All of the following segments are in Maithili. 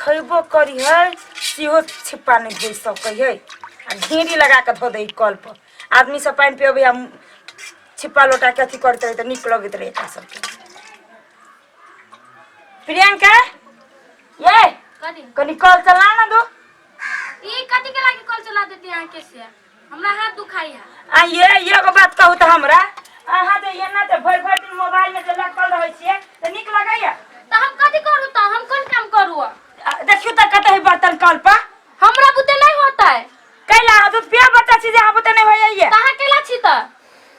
खैबो करी है सेहो छिप्पा नहि धोइ सकै है आ ढेरी लगा कऽ धो दै कल पर। आदमी सब पानि पियबै आ छिप्पा लोटा के अथी करैत रहै तऽ नीक लगैत रहै एकरा सबके। प्रियंका ये कथी? कनी कल चला ना दो। ई कथी के लागी कल चला देती अहाँ के से? हमरा हाथ दुखाई है। आ ये एगो बात कहू तऽ हमरा अहाँ जे एना जे भरि भरि दिन मोबाइल में जे लटकल रहै छियै तऽ नीक लगैया? तऽ हम कथी करू? तऽ हम कोन काम करू? आ, देखियौ तऽ कतऽ है बर्तन कल पर। हमरा बुते नहीं होता है। कैला अहाँ दूध पिया बच्चा छी जे अहाँ बुते नहीं होइए? तऽ अहाँ केला छी तऽ?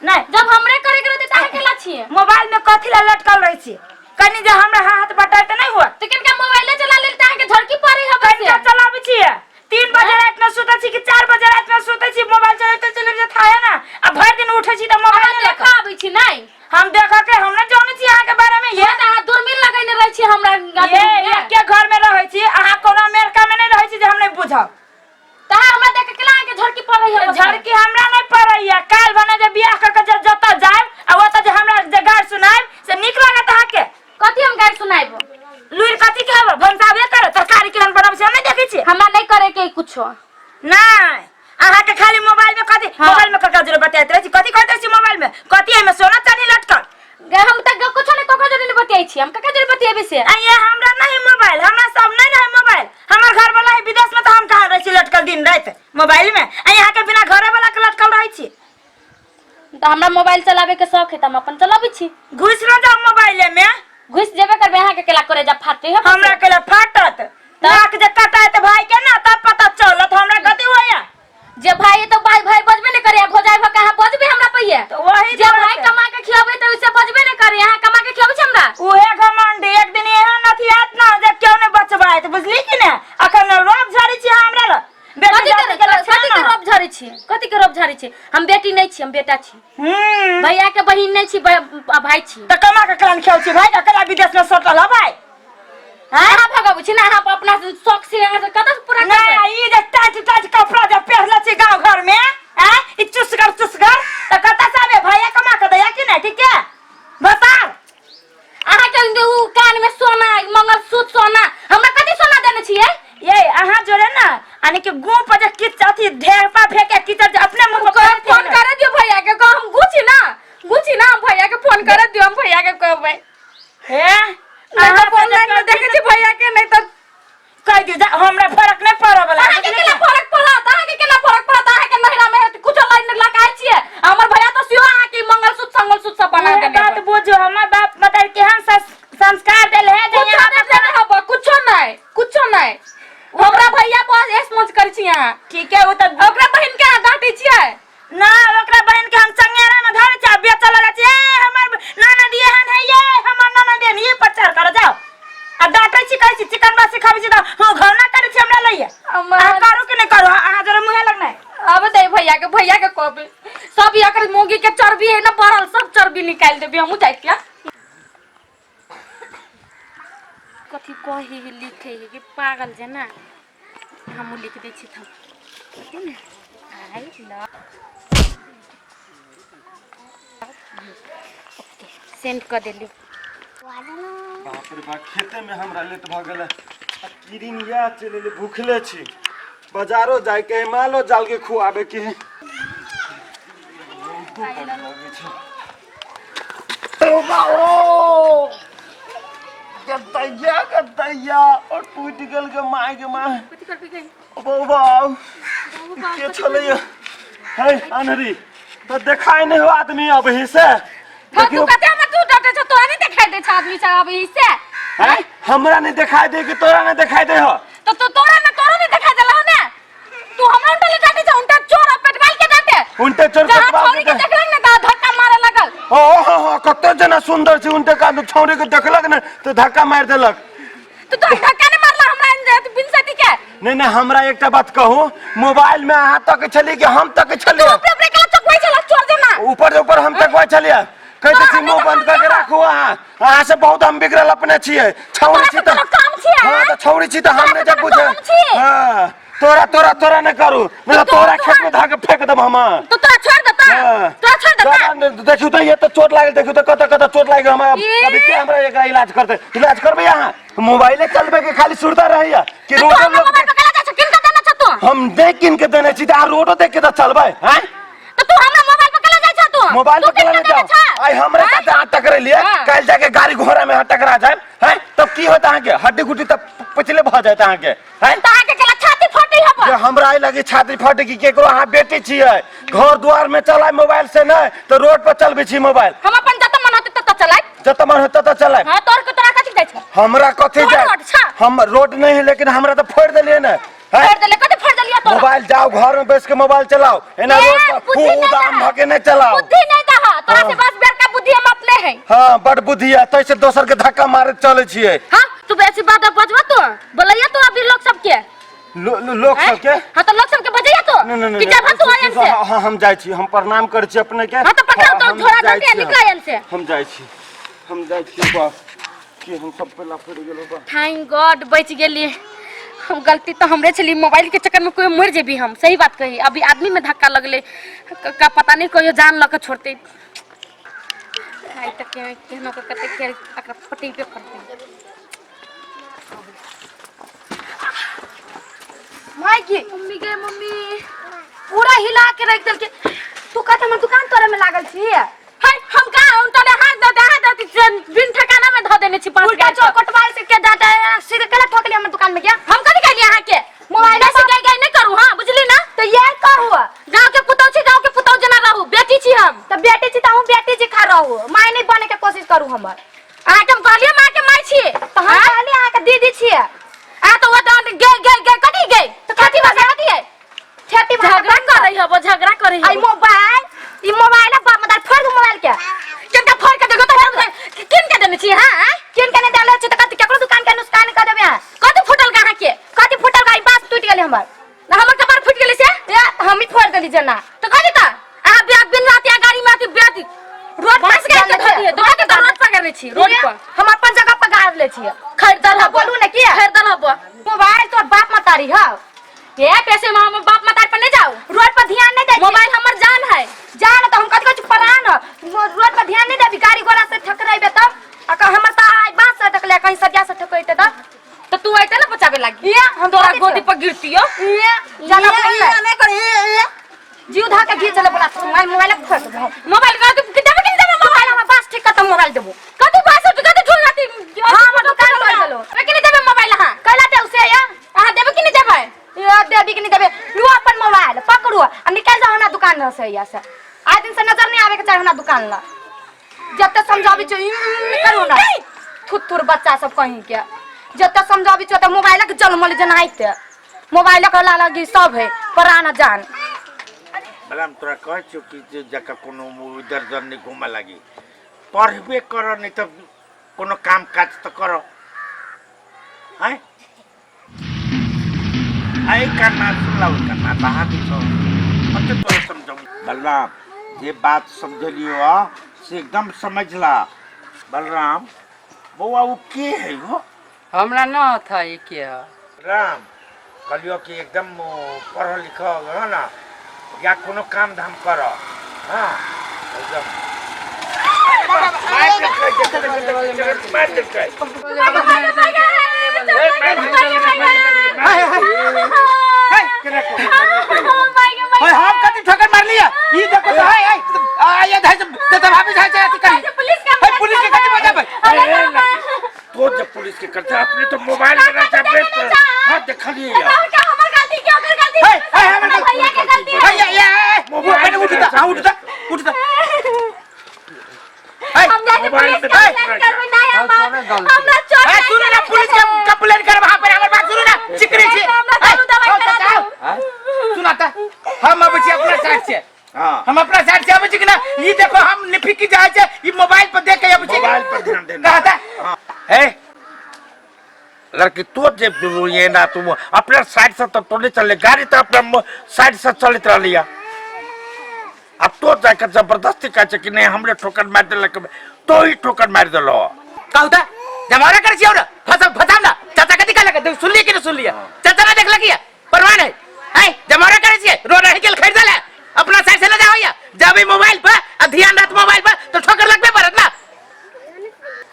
नहीं। जब हमरे करे के रहते तऽ अहाँ केला छी? मोबाइल में कथी ला लटकल रहै छी? कनी जे हमरा हाथ बटाय तऽ नहीं हुआ। तऽ किनका मोबाइले चला लेल तऽ अहाँ के झड़की पड़े है बस। कनिका चलाबै छियै? 3 बजे राति में सुतै छी कि 4 बजे राति में सुतै छी? मोबाइल चलाते चलाते थाहे ना आ भरि दिन उठै छी तऽ मोबाइल अहाँ देखा आबै छी नहीं? हम देखा के हम नहीं जानै छी अहाँ के बारे में। ये तऽ अहाँ दूरबीन लगेने रहै छी हमरा ये एके घर में रहै छी, अहाँ कोनो अमेरिका में नहीं रहै छी जे हम नहीं बुझब। तऽ अहाँ हमरा देख के केना अहाँ के झड़की पड़ै है? झड़की हमरा नहीं पड़ैया। काल्हि भने जे बियाह कऽ के जे जतऽ जायब आ ओतऽ जे हमरा जे गारि सुनायब से नीक लागत अहाँके? कथी हम गारि सुनायब? लुरि कथी के हब? भनसाबे करे तरकारी केहन बनबै छै हम नहीं देखै छियै। हमरा नहीं करे के कुछो। नहीं अहाँके खाली मोबाइल में कथी? हाँ। मोबाइल में ककरा जोरे बतियाइत रहै छी? कथी कहैत रहै छी मोबाइल में? कथी एहिमे सोना चानी लटकल? गे, हम तऽ कुछो नहीं ककरो जोरे नहीं बतियाइ छी। हम ककरा जोरे बतियेबै से? आ ये हमरा नहीं मोबाइल, हमरा सब नहीं रहे मोबाइल। हमर घर वाला है विदेश में तऽ हम कहाँ रहै छी लटकल दिन राति मोबाइल में? आ यहाँ के बिना घरे वाला के लटकल रहै छी। तऽ हमरा मोबाइल चलाबे के शौक है तऽ हम अपन चलाबै छी। घुसि न जाउ मोबाइले में। घुसि जेबे करबै। अहाँ के केला करे जा फाटे है? हमरा केला फाटत? नाक जे कटाइत भाई के ना तब पता चलत हमरा गति होइया। जे भाई है तो भाई भाई बजबे नहीं करे। भौजाई भऽ के अहाँ बजबे हमरा पहिए? तऽ वही जे बात भाई है। कमा के खियाबै तऽ ओइसे बजबे नहीं करे। अहाँ कमा के खियाबै छी हमरा? उहे घमंड एक दिन एहन अथी आयत ना जे केओ नहि बचबायत, बुझली कि ने? अखन रोब झड़ी छी हमरा लग। बेटी कथी जाति के के लक्षण कथी के ना। रोब झड़ै छी? कथी के रोब झड़ै छी? हम बेटी नहीं छी, हम बेटा छी। भैया के बहिन नहीं छी, भाई छी। तऽ कमा के केना खियाबै छी भाई? अकेला विदेश में सटल है भाई। हाँ? अहाँ भगाबै छी ना, अहाँ अपना शौक से अहाँ से कतऽ से पूरा नहीं करबै? ई जे टाइट टाइट कपड़ा जे पहिरले छी गाँव घर में, आँय, ई चुसगर चुसगर तऽ कतऽ से आबे? भैया कमा के दैया कि नहीं? ठीक है बता। अहाँ के उ कान में सोना, मंगलसूत्र सोना, हमरा कथी सोना देने छियै? ये अहाँ जोड़े ना यानी कि गुह पर जे किच अथी ढेरपा फेंके किच जे अपने मुंह पर हम फोन करे दियो भैया के, कह हम गुची ना, गुची ना, हम भैया के फोन करे दियो, हम भैया के कहबै। हे नहीं अहाँ तो फोन लाइन में देखे छी भैया के, नहीं तो कह दियो जा, हमरा फर्क नहीं पड़े वाला। अहाँ के केना फर्क पड़त? अहाँ के केना फर्क पड़त? अहाँ के नहिरा में कुछो लाइन लगाइ छियै, हमर भैया तो सेहो अहाँ के मंगलसूत्र संगलसूत्र सब बना इहे देने बात बुझू, हमर बाप मतारी केहन संस्कार देले है जे कुछो यहाँ नहीं पर देने हबो, कुछो नहीं, कुछो नहीं। हमरा भैया बहुत ऐश मौज करै छी अहाँ। ठीक है, ओ तऽ ओकरा बहिन के अहाँ डांटै छियै? ना, ओकरा बहिन के हम चंगेरा में धरे छी आ बेचऽ लगै छी। ए हमर ननद एहन है, ये हमर ननद एहन, ई प्रचार करऽ जाओ। आ डांटै छी, कहै छी चिकन बासी खाबै छी तऽ हँ घर ना करै छी हमरा लैया। अहाँ करू कि नहि करू, अहाँ जरा मुँहे लग नहि। अब दे भैया के, भैया के कहबै सब एकर मौगी के चर्बी है ना बढ़ल, सब चर्बी निकालि देबै। हमहूँ जाइ छियै। कथी कही है लिखे है कि पागल जेना? हमहूँ लिख दै छी तऽ ने I love okay send कऽ देली। बाप रे बाप, खेते में हमरा लेट भऽ गेलै आ किरिन इएह चलि एलै। भूखले छी, बाजारो जाइके है, मालो जाल के खुआबे के है। रौदो बड लगै छै। ओ बा ओ गतैया गतैया और टूटि गेल गे my गे my. कथी करबी गे? ओ बौआ, के छलैया हे अनहरी तऽ देखाइ नहि हो आदमी अबही से। हाँ, तू देखियौ। कते हमरा तू डांटे छ? तोरा नहीं देखाई दे छ आदमी सब अबही से? हैं, हमरा नहीं देखाई दे कि तोरा नहीं देखाई दे हो? तो तो तोरा ना, तोरा नहीं देखाई देला हो ना? तू हमरा उल्टा ले डांटे छ, उल्टा चोर और पेटवाल के डांटे। उल्टे चोर जहाँ पेटवाल छौरी के के देखलक ना तऽ धक्का मारे लगल। ओ हो हो, कते जना सुंदर छै, उनटे का छौरी के देखलक ने तऽ धक्का मारि देलक। तो तू धक्का नहीं मारला हमरा बिन सती के? नहीं नहीं, हमरा एकटा बात कहू, मोबाइल में अहाँ तक छली कि हम तक छलियै? तू अपने अपने केला चकवाई छला चोर जना। ऊपर ऊपर हम तकबै छलियै। कहै तोरा छी मुंह हमेशा बंद करके काम राखू। अहाँ अहाँ से बहुत हम बिगड़ल अपने छियै। छौरी तोरा छी से तऽ कोनो काम छियै, हाँ आँय? तऽ छौरी छी तऽ हम तोरा नहि से जे कोनो बुझे। काम छियै? हाँ तोरा तोरा तोरा न करू नहीं तो तोरा खेत में धाके फेंक देब हम। तो तोरा छोड़ देता? हाँ। तोरा छोड़ देता? देखियो तो ये तो चोट लागल, देखियो तो कत कत चोट लागल हमरा। ए। अभी के हमरा एकरा इलाज करते, इलाज करबे यहाँ मोबाइले चलबे के खाली सुरता रहैया कि तो रोडो तू हमरा लोग मोबाइल पर कला जाइ छौ? किन के देने छौ तू? हम देख किन के देने छी त आ रोडो देख के त चलबै हैं। तो तू हमरा मोबाइल पर कला जाइ छौ तू? मोबाइल तू पर किन कला के जाओ देने छौ? आई हमरे हैं? साथे हाथ टकरे लिए हाँ। काल जाके गाड़ी घोड़ा में हाथ टकरा जाए हैं तब की होत अहाँ के हड्डी गुड्डी तब पिछले भ जात अहाँ के हैं। तो अहाँके कला छाती फटी हब। जे हमरा आई लगी छाती फटे की केकरो अहाँ बेटी छियै, घर द्वार में चलाय मोबाइल से नहीं तो रोड पर चलबै छी मोबाइल। हम अपन जत मन होते तत चलाय। जत मन होते तत चलाय। हां, तोर के तोरा कथि जाइ छै? हमरा कथि तोहर जाय? रोड छा। हम रोड नहीं है लेकिन हमरा तो फोड़ देलिए ने हैं? फोड़ देले? कथि फोड़ देलिए तोरा? मोबाइल जाओ घर में बैस के मोबाइल चलाओ, एना ए, रोड पर बुद्धि फू नहीं दाम दहा। भके नहीं चलाओ। बुद्धि नहीं दहा तोरा हाँ। से, बस बड़का बुद्धि हम अपने है। हाँ बड़ बुद्धि है तैसे दोसर के धक्का मारे चले छियै। हां, तू बेसी बात बजबा तो बोलैया तू अभी लोग सबके लोक हैं? सबके? हाँ तो लोग सबके बजैया तो नहीं, नहीं, कि नहीं, जब तू आयन से। हाँ, हाँ, हम जाइ छी, हम प्रणाम करै छी अपने के। हाँ तो पकड़ाओ हाँ, तो हम झोरा जाइ दे छी, निकला आयन से। हम जाइ छी, हम जाइ छी बा कि हम सब पे लफड़ गेलो बा। Thank God बच गेली हम। गलती तो हमरे छली, मोबाइल के चक्कर में कोई मर जेबी हम। सही बात कही, अभी आदमी में धक्का लगले का पता नहीं कोई जान लके छोड़ते। आई तक के केहनो के कते के एकरा फटेबे करते। माय गे मम्मी गे मम्मी, पूरा हिला के रख देलके। तू कहत हमर दुकान तोरे में लागल छी? हाय, हम कहाँ हम तोरे हाथ दे हाथ दे बिन ठिकाना में धो देने छी पांच उल्टा गाय चौक कोटवाल से के डाटा सीधे केला ठोकली हमर दुकान में गया। हम कथी कहलिए अहाँ के? मोबाइल बेसी गई गई नहीं करू, हां बुझली ना? तो ये कहू गांव के पुतौ छी, गांव के पुतौ जना रहू, बेटी छी हम। तो बेटी छी त हम बेटी छी खा रहू, माय नहीं बने के कोशिश करू हमर। अहाँ के हम कहलिए माँ के माय छी? तो हम कहलिए अहाँ के दीदी छी। आ तो वो तो गे गे गे कथी गे तो कथी भाषा कथी है? खेती भाषा झगड़ा करे हबो, झगड़ा करे आई मोबाइल, ई मोबाइल बाप मदार फोड़ दू मोबाइल के। किनका फोड़ के देखो तो किन के देने छी? हां किन के नहीं देले छी त कथी केकरो दुकान के नुकसान कर देबे अहाँ? कथी फूटल कहाँ के? कथी फूटल का? ई बात टूट गेलै हमर। ना हमर कपार फूट गेलै से? ए हम ही फोड़ देली जना। तो कथी त अहाँ बियाह बिन रात या गाड़ी में आती बियाह रोड पर बस के गाड़ी धो दिए दुकान के तो रोड पर करने छी, रोड पर। हम अपन जगह पर गाड़ ले छियै। खरीदल हबो। बोलू ने किया? खरीदल हबो। मोबाइल तोर बाप मतारी हौ। ए पैसे में हम बाप मतारी पर नहीं जाओ। रोड पर ध्यान नहीं दे। मोबाइल हमर जान है। जान तो हम कथी कहै छी प्राण। रोड पर ध्यान नहीं देबी गाड़ी घोड़ा से ठकरेबे तब आ कह हमर त आइ बात से टकले कहीं सरिया से ठकरेते तब तो तू आइते ना बचावे लागी। ये हम तोरा कथी गोदी छियौ? पर गिरतियो। ये जाना बोल जीव धा के घीच ले बोला मोबाइल मोबाइल फोड़ देबो। मोबाइल का तू के देबे कि नहीं देबे मोबाइल हमर बास ठीक कर त मोबाइल देबो। कथी बास कथी झूल राती? हाँ, हमर दुकान तोड़ देलो। देबे कि नहीं देबे मोबाइल अहाँ? कैला दे उसे या? अहाँ देबे कि नहीं देबे? ये देबी कि नहीं देबे? लू अपन मोबाइल पकड़ू आ निकल जाओ हमरा दुकान से। या से आइ दिन से नजर नहीं आवे के चाही हमरा दुकान ला। जते समझाबी छौ करू ना थुथुर बच्चा सब कहीं के। जते समझाबी छौ त मोबाइल के जलमल जनाइते मोबाइल के ला लगी सब है प्राण जान। बलराम तोरा कहै छियौ कि जे जका कोनो इधर उधर नहीं घूमे लागी, पढ़बे कर नहीं तो कोनो काम काज तो कर हैं। आई काना सुनला ओइ काना बहा दै छौ, कते तोरा समझाऊ। बलराम जे बात समझलियो से एकदम समझला। बलराम बौआ वो के है हो? हमरा न था ई के है। राम कहलियो कि एकदम पढ़ लिख है ना या कोनो काम धाम कर। हाँ एकदम मार देलकै, देखै, देखै, देखै, मार देलकै। ओए हम कथी ठोकर मार लिया ई देखो तो हाय हाय आ ये धाई से तो भाभी धाई से अथी करी। पुलिस के हाय पुलिस के कथी बजाबै? तो जब पुलिस के करते अपने तो मोबाइल में रहता है। हाँ देखलिए यार। हमर गलती के ओकर गलती? हाय हाय हमर भैया के गलती है। हाय ये ये उठता, हां उठता उठता। हाय हम जाके मोबाइल पुलिस में कंप्लेंट करबै। नहीं हम हमरा चोट हाय सुनो ना, पुलिस के कंप्लेंट करब वहां पर। हमर बात सुनो ना, चिकरे छी। हमरा चलू दवाई करा दू। सुनाता हम अबै छी अपना साइड से। हाँ हम अपना साइड से अबै छी कि ना ई देखो हम निफिकी जाइ छै ई मोबाइल पर देख के अबै छी। मोबाइल पर ध्यान देना। कहता है लड़की तो जे ये ना तुम अपना साइड से तो नहीं चले गाड़ी तो अपना साइड से चलत रही। अब तो जाकर जबरदस्ती कहे कि नहीं हमरे ठोकर मार दिलक तो ही ठोकर मार दिलो। कहता जमाना कर छियौ ना फसा फसाम ना चाचा कथी कहलक? सुनलिए कि ना सुनलिए? चाचा ना देखलक किया? परवाह नहीं है जमारा करे छियै रोड रहि गेल खरीद ले अपना साइड से न जाओ जब मोबाइल पर आ ध्यान रहत मोबाइल पर तो ठोकर लगबे पड़त ना।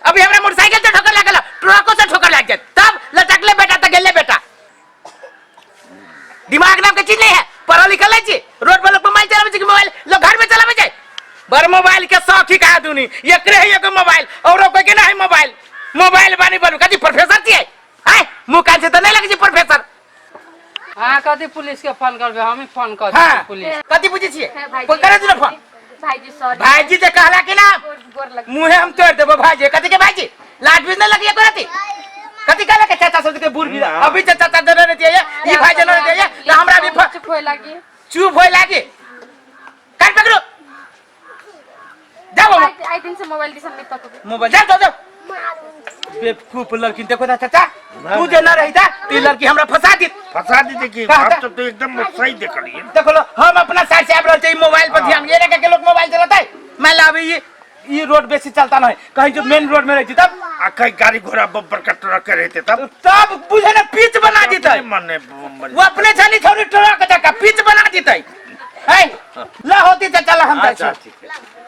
अभी हमरा मोटरसाइकिल से ठोकर लागल, ट्रको से ठोकर लाग जात, तब लटकले बेटा त गेले बेटा। दिमाग नाम के चीज नहीं है, पढ़ल लिखल नहीं छी, रोड पर लोग मोबाइल चलाबै छै कि मोबाइल लोग घर में चलाबै छै? बड़ मोबाइल के शौक ही कहा दुनी, एकरे है एगो मोबाइल औरो कोई के ना है मोबाइल। मोबाइल बानी बनू कथी प्रोफेसर छियै? आय मुंह कान से त नहीं लगै छै प्रोफेसर। अहाँ कथी पुलिस के फोन करबै? हम ही फोन कर हाँ देबै पुलिस। कथी बुझै छियै? भाईजी। फोन करे दिनो फोन। भाईजी सॉरी। भाईजी जे कहला कि ना गोर लग मुहे हम तोड़ देबो भाईजी। कथी के भाईजी? लाट भी नहीं लगी करती कथी कहला के चाचा सब के बूढ़ भी अभी जे चाचा देने रहती है ई भाई जन रहती है त हमरा भी चुप होए लागी। चुप होए लागी। कान पकड़ो जाओ। आई दिन से मोबाइल दिसन नहीं तकबे। मोबाइल जाओ जाओ जाओ। बेवकूफ लड़की देखो ना चाचा, तू जे ना रही था तो लड़की हमरा फंसा दी। फंसा दी देखी। कहा था? आप तो एकदम सही देखलिए। देखो लो, हम अपना साइड से आबि रहल छी मोबाइल पर ध्यान ये रखे के लोग मोबाइल चलाता है। मैं ला अभी ये रोड बेसी चलता नहीं, कहीं जो मेन रोड में रहती तब आ कहीं गाड़ी घोड़ा बम्पर का ट्रक रहते तब तब बुझे ना पिच बना देते। मने वो अपने छली छोड़ी ट्रक जका पिच बना देते। है ला होती तो चला हम अच्छा जाइ छी। ठीक है।